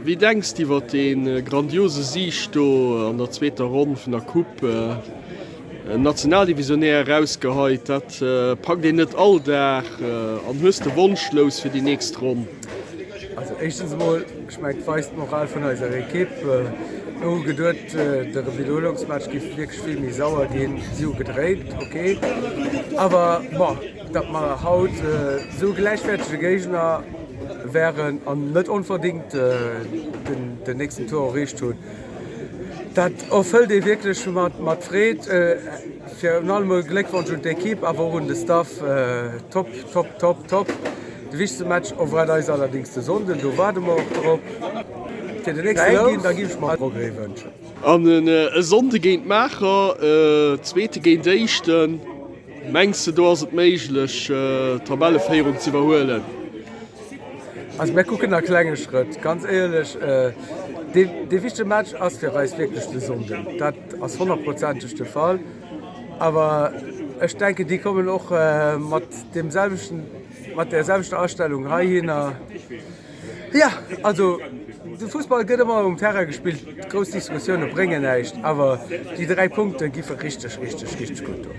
Wéi denks de iwwer dee grandiose Sieg do an der zweeter Ronn vun der Coupe? En Nationaldivisionär erausgeheit, dat packt een net all Dag. An hues de Wonschlous fir déi nächst Ronn? Also éischtens emol, ech mengen, et weist d'Moral vun eiser Ekipp. Mir hu geduet, de Widderhuelungsmatch géif wierklech vill méi sauer ginn. Si hu gedréint, ok. Awer bon, datt mer haut esou e gläichwäertege Géigner wären an net onverdingt den nächsten Tour erreecht hunn. Dat erfëllt ee wierklech mat Freed. Virun allem e Gléckwonsch un d'Ekipp, awer och un de Staff. Top, top, top, top. De wichtegste Match erwaart eis allerdéngs de Sonnden, do waarde mer och drop. Fir den nächste Lous da géif ech mer Progrès wënschen. An e Sonnde géint Maacher, Zweete géint Éischten. Mengs de do ass et méiglech d'Tabelleféierung ze iwwerhuelen? Also mir kucken a klenge Schrëtt. Ganz éierlech, dee wichtege Match ass fir eis wierklech de Sonnden. Dat ass honnertprozenteg de Fall. Awer ech denken, déi kommen och mat deem selwechten, mat där selwechter Astellung heihinner. Jo, also de Fussball gëtt ëmmer um Terrain gespillt. Grouss Diskussioune bréngen näischt, awer déi 3 Punkte giffe richteg, richteg, richteg gutt doen.